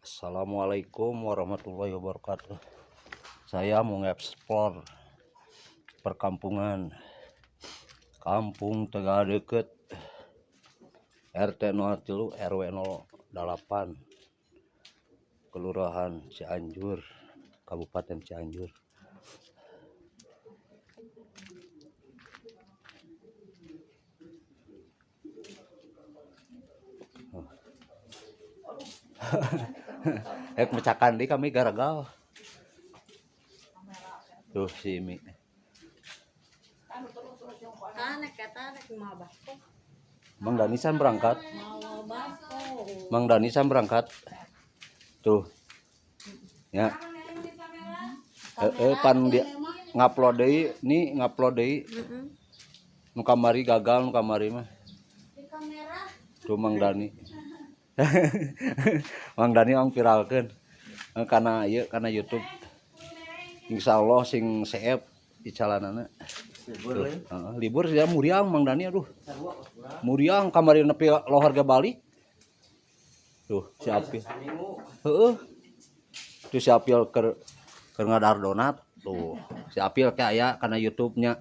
Assalamualaikum warahmatullahi wabarakatuh. Saya mau ngeksplor perkampungan Kampung Tegal Deukeut, RT 03 RW 08, Kelurahan Cianjur, Kabupaten Cianjur. Oh. Ek mecakan di kami garagal. Tuh si Imi. Tanek ya tanek mau basko. Mang Danisan berangkat. Mau basko. Mang Danisan berangkat. Tuh. Ya. Pan dia ngupload deui, nih ngupload deui. Nu kamari gagal, nu kamari mah. Di kamera. Tuh Mang Dani. Mang Dani ang viralkeun. Karena ieu, karena YouTube. Insyaallah sing seep di calanana. Libur. Tuh, heeh, libur ya muriang Mang Dani, aduh. Muriang kamari nepi lohor ge balik. Tuh si Apil. Heeh. Tuh si Apil keur ngadar donat. Tuh, si Apil kayak aya kana YouTube-nya.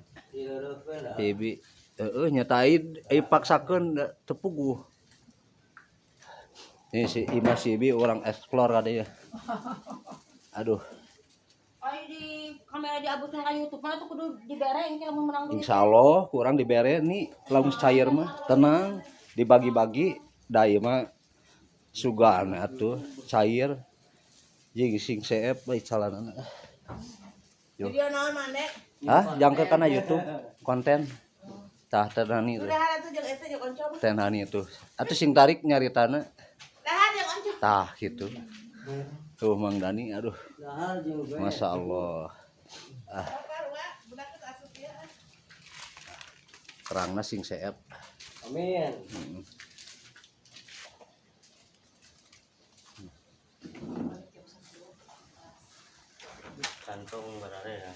TV. Heeh, nyatain paksakeun teu puguh. Ini si Ima, si Ibi orang explore ada ya. Aduh, Ay di kamera diabutkeun ka YouTube mah tuh kudu dibere engke lamun menang duit. Insya Allah kurang dibere nih lamun cair mah tenang, dibagi-bagi da ieu mah sugan atuh cair jeung sing seep bae calanana. Yo. Video naon mane? Hah, jangka kana YouTube konten. Tah Teh Nani tuh. Dahar atuh jeung eta jeung oncom. Teh Nani tuh. Atuh sing tarik nyaritana. Dahar jeung oncom. Tah gitu. Tuh Mang Dani, aduh. Masya Allah. Ah, Budak geus asup ieu. Terangna sing seep. Amin. Kantong berare ya.